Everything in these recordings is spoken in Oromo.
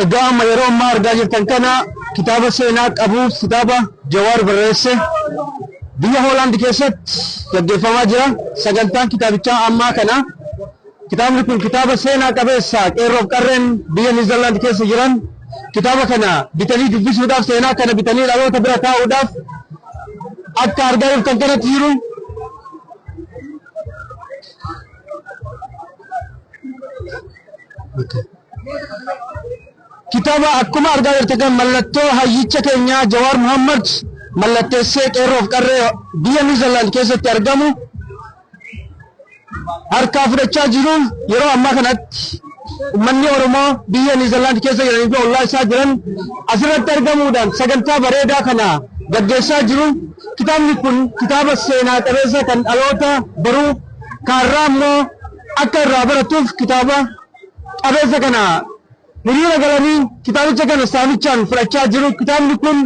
Egaa amma yeroo ammaa argaa jirtan kana kitaaba seenaa qabu, kitaaba Jawaar barreesse biyya Hoolaand keessatti gaggeeffamaa jira. Sagantaan kitaabichaa ammaa kana. Kitaabni kun kitaaba seenaa qabeessa. Qeerroof qarreen biyya Niizerlaand keessa jiran kitaaba kana bitanii dubbisuudhaaf, seenaa kana bitanii dhaloota bira kaa'uudhaaf akka argaa jirtan kanatti jiru. Kitaaba akkuma argaa jirtan kan mallattoo hayyicha keenyaa Jawaar Muhammad mallatteessee qeerroof qarree biyya Niizerlaand keessatti argamu harkaa fudhachaa jiru. Yeroo ammaa kanatti uummanni Oromoo biyya Niizerlaand keessa jiranii fi ollaa isaa jiran asirratti argamuudhaan sagantaa bareedaa kana gaggeessaa jiru. Kitaabni kun kitaaba seenaa qabeessa kan dhaloota baruu kaarraa immoo akka irraa baratuuf kitaaba qabeessa kana hiriira galanii kitaabicha kana saamichaan fudhachaa jiru. Kitaabni kun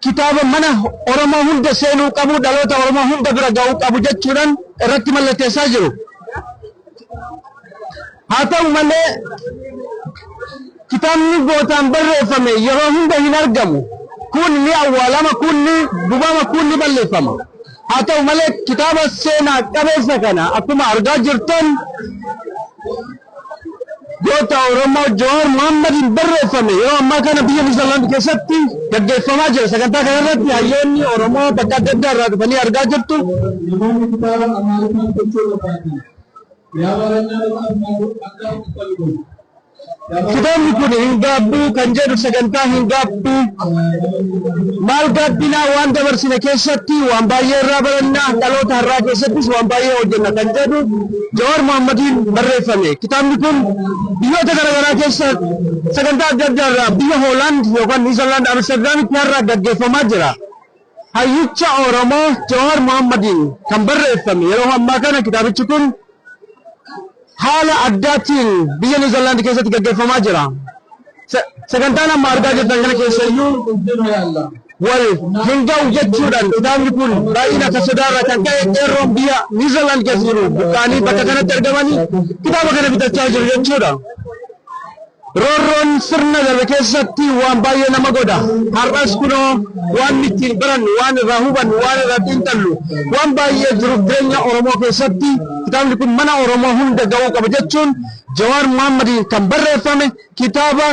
kitaaba mana Oromoo hunda seenuu qabu, dhaloota Oromoo hunda bira ga'uu qabu jechuudhaan irratti mallatteessaa jiru. Haa ta'u malee kitaabni gootaan barreeffame yeroo hunda hin argamu. Kun ni awwaalama, kun ni gubama, kun ni balleeffama. Haa ta'u malee kitaaba seenaa qabeessa kana akkuma argaa jirtan goota Oromoo Jawaar Muhammadiin barreeffame yeroo ammaa kana biyya Niizerlaand keessatti gaggeeffamaa jira. Sagantaa kanarratti hayyoonni Oromoo bakka adda addaa irraa dhufanii argaa jirtu. Namoonni kitaaba Amaariffaan gochuu barbaadan የአማርኛ መጽሐፍ ማጋራት ፈልጉ። Kitaabni kun hin gaabbuu kan jedhu, sagantaa hin gaabbuu, maal gaabbinaa, waan dabarsine keessatti waan baay'ee irraa barannaa, dhaloota har'aa keessattis waan baay'ee hojjenna kan jedhu Jawaar Muhammadiin barreeffame. Kitaabni kun biyyoota garaagaraa keessa sagantaa adda addaa irraa biyya Hoolaand yookaan Niizerlaand Amsterdaamitti har'a gaggeeffamaa jira. Hayyicha Oromoo Jawaar Muhammadiin kan barreeffame yeroo ammaa kana kitaabichi kun haala addaatiin biyya Niizerlaand keessatti gaggeeffamaa jira. Sagantaan amma argaa jirtan kana keessayyuu wal hin ga'u jechuudhaan kitaabni kun baay'ina akka sodaarraa kan ka'e qeerroon biyya Niizerlaand keessa jiru buqqaanii bakka kanatti argamanii kitaaba kana bitachaa jiru jechuudha. Roorroon sirna darbe keessatti waan baay'ee nama godha. Har'as kunoo waan ittiin barannu, waan irraa hubannu, waan irraa xiinxallu, waan baay'ee jiruuf jireenya Oromoo keessatti kitaabni kun mana Oromoo hunda ga'uu qaba jechuun Jawaar Muhammadiin kan barreeffame kitaaba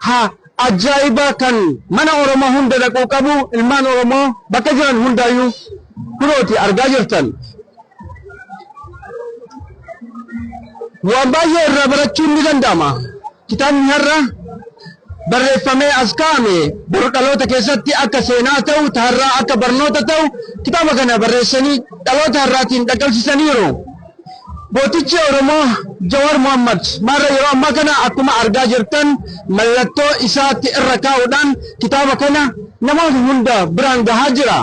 haa ajaa'ibaa kan mana Oromoo hunda dhaquu qabu, ilmaan Oromoo bakka jiran hundaayyuu kunooti argaa jirtan. Waan baay'ee irraa barachuun ni danda'ama. Kitaabni har'a barreeffamee as kaa'ame boru dhaloota keessatti akka seenaa ta'u, har'aa akka barnoota ta'u kitaaba kana barreessanii dhaloota har'aatiin dhaqqabsiisaniiru. Gootichi Oromoo Jawaar Muhammad maarra yeroo ammaa kana akkuma argaa jirtan mallattoo isaatti irra kaa'uudhaan kitaaba kana namoota hunda biraan gahaa jira.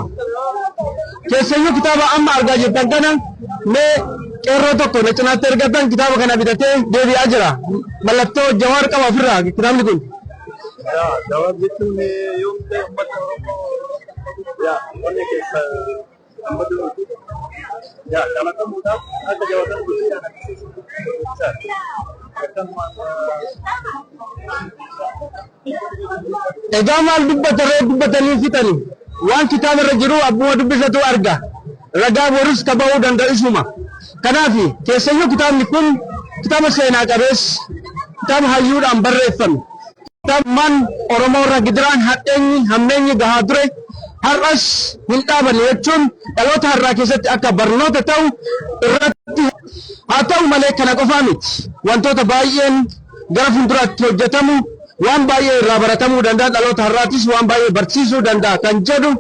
Keessayyuu kitaaba amma argaa jirtan kana mee qeerroo tokko na cinaatti argatan kitaaba kana bitatee deebi'aa jira. Mallattoo Jawaar qaba ofirraa kitaabni kun. Jawaar jechuun yoom ta'e uummata Oromoo yaa wanni keessa uummata yaa kalaqamuudhaaf akka jawaatan gochuudhaan agarsiisu. Akkanumaan. Egaa maal dubbataree, dubbatanii fixani. Waan kitaaba irra jiru abbuma dubbisatu arga. Ragaa borus ka ba'uu danda'u isuma. Kanaaf keessayyuu kitaabni kun kitaaba seenaa qabeessa, kitaaba hayyuudhaan barreeffame. Kitaabaan Oromoo irra gidiraan hadheenyi hammeenyi gahaa ture har'as hin dhaabanne jechuun dhaloota har'aa keessatti akka barnoota ta'u irratti. Haa ta'u malee kana qofaa miti. Wantoota baay'een gara fuulduraatti hojjetamu, waan baay'ee irraa baratamuu danda'a, dhaloota har'aatis waan baay'ee barsiisuu danda'a kan jedhu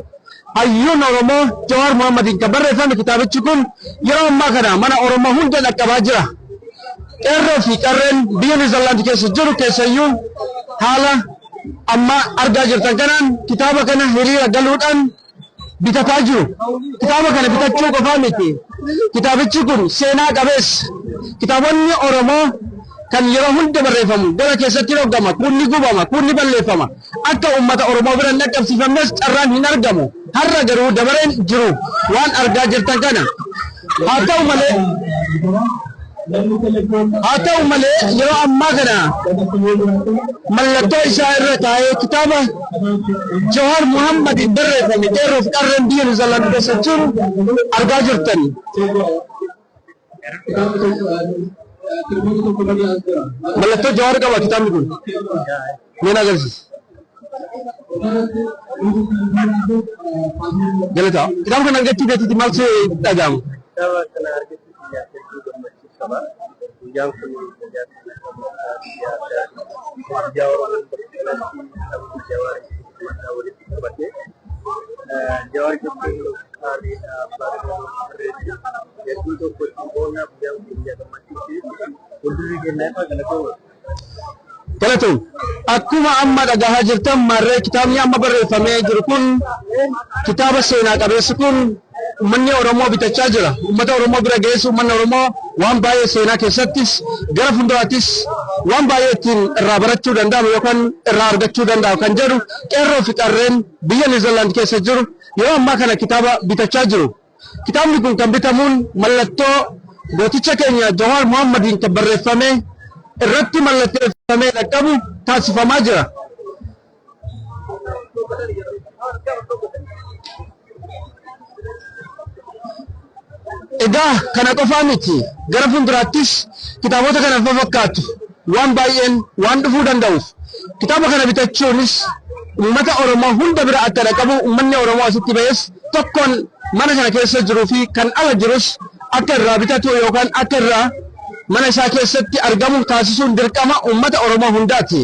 hayyuun Oromoo Jawaar Muhammadiin kan barreeffame kitaabichi kun yeroo ammaa kana mana Oromoo hunda dhaqqabaa jira. Qeerroo fi qarreen biyya Niizerlaand keessa jiru keessayyuu haala amma argaa jirtan kanaan kitaaba kana hiriira galuudhaan bitataa jiru. Kitaaba kana bitachuu qofaa miti. Kitaabichi kun seenaa qabeessa. Kitaabonni Oromoo kan yeroo hunda barreeffamu gara keessatti dhoggama, kun ni gubama, kun ni balleeffama. Akka uummata Oromoo bira hin dhaqqabsiifamnes carraan hin argamu. Har'a garuu dabareen jiru waan argaa jirtan kana. Haa ta'u malee Haa ta'u malee yeroo ammaa kana mallattoo isaa irra taa'ee kitaaba Jawaar Muhammadiin barreeffame qeerroo fi qarreen biyya Niwuziilaand keessa jiru argaa jirtan. Mallattoo Jawaar qaba kitaabni kun. Mee na agarsiisi. Galataa. Kitaaba kana argachuu keetitti maal si dhaga'ama? Kitaaba kana argachuu kiyyaaf hedduu gammachuu qaba. Guyyaan kun guyyaa biyya guyyaa Oromoon bakka kanatti sabni Jawaar mataa walitti qabate. Jawaar jechuun qaaliidha, abbaa gadaa hedduu tokko ittiin boonna. Guyyaan kun guyyaa gammachuuti. Fuuldurri keenya ifa, galatooma. Galatoom. Akkuma amma dhagahaa jirtan maarree kitaabni amma barreeffamee jiru kun, kitaaba seenaa qabeessi kun uummanni Oromoo bitachaa jira. Uummata Oromoo bira geessu, uummanni Oromoo waan baay'ee seenaa keessattis gara fuulduraattis waan baay'ee ittiin irraa barachuu danda'amu yookaan irraa argachuu danda'u kan jedhu qeerroo fi qarreen biyya Niwuziilaand keessa jiru yeroo ammaa kana kitaaba bitachaa jiru. Kitaabni kun kan bitamuun mallattoo gooticha keenya Jawaar Muhammadiin kan barreeffame irratti mallatteeffamee dhaqqabu taasifamaa jira. Egaa kana qofaa miti, gara fuulduraattis kitaabota kana fakkaatu waan baay'een waan dhufuu danda'uuf kitaaba kana bitachuunis uummata Oromoo hunda bira akka dhaqqabu, uummanni Oromoo asitti ba'es tokkoon mana kana keessa jiruu fi kan ala jirus akka irraa bitatu yookaan akka irraa mana isaa keessatti argamu taasisuun dirqama uummata Oromoo hundaati.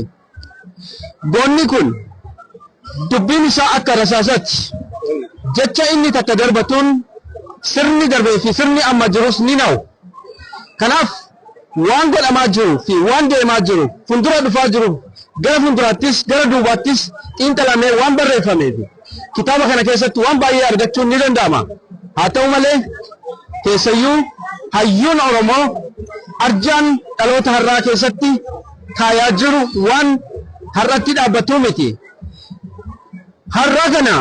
Goonni kun dubbiin isaa akka rasaasaati. Jecha inni takka darbatuun sirni darbee fi sirni amma jirus ni na'u. Kanaaf waan godhamaa jiru fi waan deemaa jiru, fuuldura dhufaa jiru, gara fuulduraattis gara duubaattis xiinxalamee waan barreeffameef kitaaba kana keessatti waan baay'ee argachuun ni danda'ama. Haa ta'u malee keessayyuu hayyuun Oromoo arjaan dhaloota har'aa keessatti kaayaa jiru waan har'atti dhaabbatuu miti. Har'a kana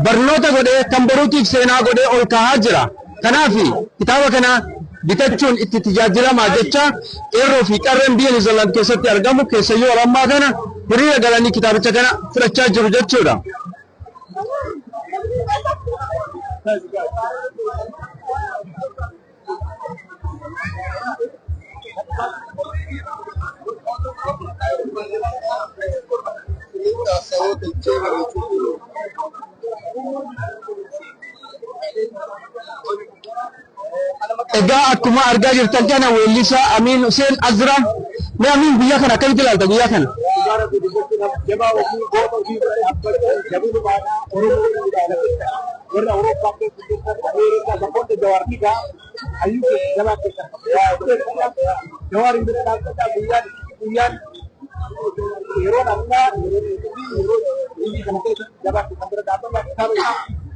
barnoota godhee kan boruutiif seenaa godhee ol kaahaa jira. Kanaaf kitaaba kana bitachuun itti tajaajilamaa jecha qeerroo fi qarreen biyya Niwuziilaand keessatti argamu keessayyuu yeroo ammaa kana hiriira galanii kitaabicha kana fudhachaa jiru jechuudha. Egaa akkuma argaa jirtan kana weellisaa Amiin Hussein Azra. Mee Amiin, guyyaa kana akkamitti ilaalta guyyaa kana? Jabaa ofii, goota ofii bira dhaabbachuu jabuudhaadha. Oromoo warra Awurooppaa keessa jirtan, Ameerikaa, bakkoota Jawaar ni ga'a. Hayyuu keessa jabaa keessa Jawaar bira dhaabbachaa. Guyyaan guyyaan yeroon ammaa yeroo biyyi kana keessa jabaa keessa bira dhaabbachaa, kitaaba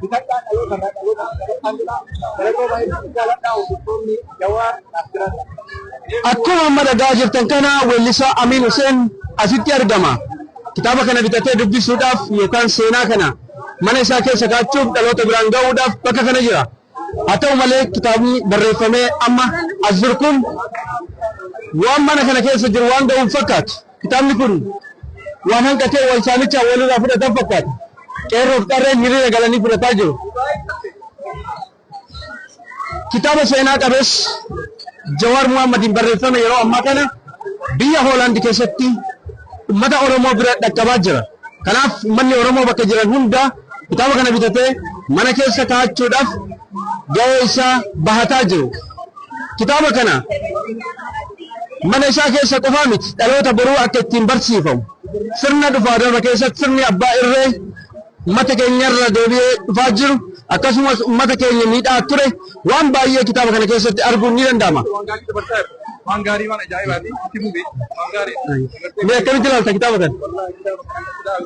bitadhaa, dhaloota irraa dhaloota dabarsaa jira. Galatoo, baay'ee jaaladhaa, hordoftoonni Jawaar naaf jiraata. Akkuma amma dhagaa jirtan kana weellisaa Amiin Hussein asitti argama. Kitaaba kana bitatee dubbisuudhaaf yookaan seenaa kana mana isaa keessa kaa'achuuf, dhaloota biraan gahuudhaaf bakka kana jira. Haa ta'u malee kitaabni barreeffamee amma as jiru kun waan mana kana keessa jiru waan ga'uun fakkaatu. Kitaabni kun waan hanqatee wal saamichaa walirraa fudhatan fakkaata. Qeerroof qarreen hiriira galanii fudhataa jiru. Kitaaba seenaa qabeessa Jawaar Muhammadiin barreeffame yeroo ammaa kana biyya Hoolaand keessatti uummata Oromoo bira dhaqqabaa jira. Kanaaf uummanni Oromoo bakka jiran hunda kitaaba kana bitatee mana keessa kaa'achuudhaaf gahee isaa bahataa jiru. Kitaaba kana mana isaa keessa qofaa miti, dhaloota boruu akka ittiin barsiifamu. Sirna dhufaa darba keessatti sirni abbaa irree uummata keenyarra deebi'ee dhufaa jiru, akkasumas uummata keenya miidhaa ture, waan baay'ee kitaaba kana keessatti arguun ni danda'ama. Waan gaarii, waan ajaa'ibaati. Itti fufi. Waan gaarii. Mee akkamitti ilaalta kitaaba kana? Wallahi kitaaba kana ilaalu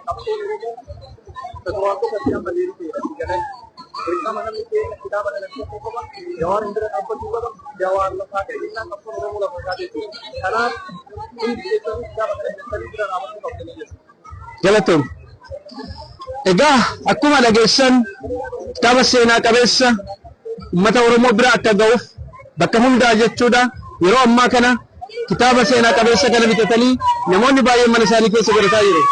qabsoon Oromoo waan tokko amma deebi'ee galee. Dirqama namni keenya kitaaba kana keessa qaba. Jawaar bira dhaabbachuu qaba. Jawaar lafaa ka'e jennaan qabsoon Oromoo lafa kaatee jechuudha. Kanaaf hundi keessanuu kitaaba kana bittanii bira dhaabbachuu qabdanii jechuudha. Galatoom. Egaa akkuma dhageessan kitaaba seenaa qabeessa uummata Oromoo bira akka ga'uuf Bakka hundaa jechuudha. Yeroo ammaa kana kitaaba seenaa qabeessa kana bitatanii namoonni baay'een mana isaanii keessa godhataa jiru.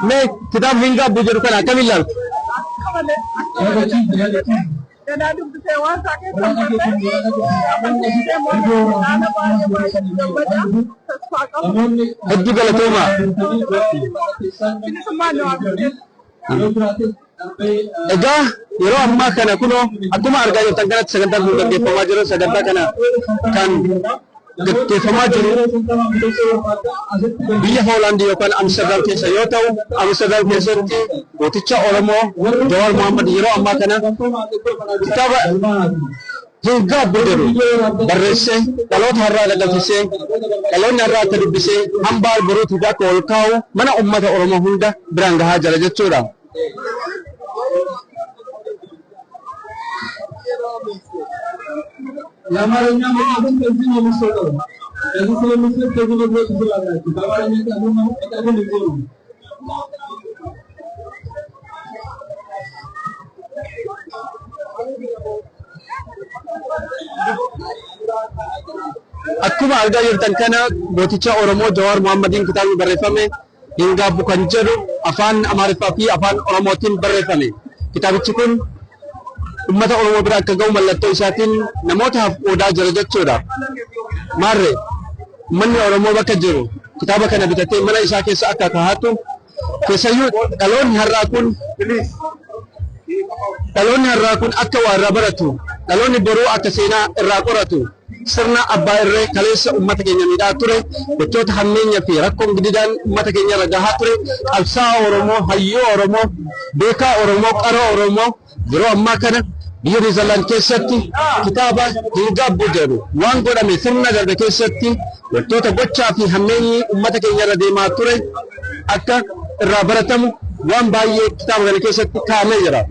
Mee kitaaba hin gaabbu jedhu kana akkamiin ilaaltu? Ganaa dubbisee waan isaa keessa hin baay'ee baay'ee gammada tasfaa qabu. Hedduu galatooma. Bilisummaan nu haa Egaa yeroo ammaa kana kunoo akkuma argaa jirtan kanatti sagantaan kun gaggeeffamaa jira. Sagantaa kana kan gaggeeffamaa jiru biyya Hoolaand yookaan Amsterdam keessa yoo ta'u, Amsterdam keessatti gooticha Oromoo Jawaar Mohammad yeroo ammaa kana kitaaba hin gaabbu jedhu barreessee dhaloota har'aa qaqqabsiisee dhaloonni har'aa akka dubbisee hambaa boruutiif akka ol kaa'u mana uummata Oromoo hunda biraan gahaa jira jechuudha. የአማርኛ መጽሐፍም ከዚህ ነው የሚሰጠው። ከዚህ ስለሚሰጥ ከዚህ መግዛት ትችላላችሁ። በአማርኛ ቃሉን መጽሐፉን እዚህ ነው። Akkuma argaa jirtan kana gooticha Oromoo Jawaar Mohammadiin kitaabni barreeffame hin gaabbu kan jedhu afaan Amaariffaa fi afaan Oromootiin barreeffame. Kitaabichi kun uummata Oromoo bira akka ga'u mallattoo isaatiin namootaaf qoodaa jira jechuudha. Maarree uummanni Oromoo bakka jiru kitaaba kana bitatee mana isaa keessa akka kaa'atu keessayyuu dhaloonni har'aa kun akka waa irraa baratu, dhaloonni boruu akka seenaa irraa qoratu, sirna abbaa irree kaleessa uummata keenya miidhaa ture, gochoota hammeenya fi rakkoon gididaan uummata keenya irra gahaa ture, qabsaa'aa Oromoo, hayyuu Oromoo, beekaa Oromoo, qaroo Oromoo yeroo ammaa kana biyya Niizerlaand keessatti kitaaba hin gaabbu jedhu waan godhame sirna darbe keessatti wantoota gochaa fi hammeenyi uummata keenya irra deemaa ture akka irraa baratamu waan baay'ee kitaaba kana keessatti kaa'amee jira.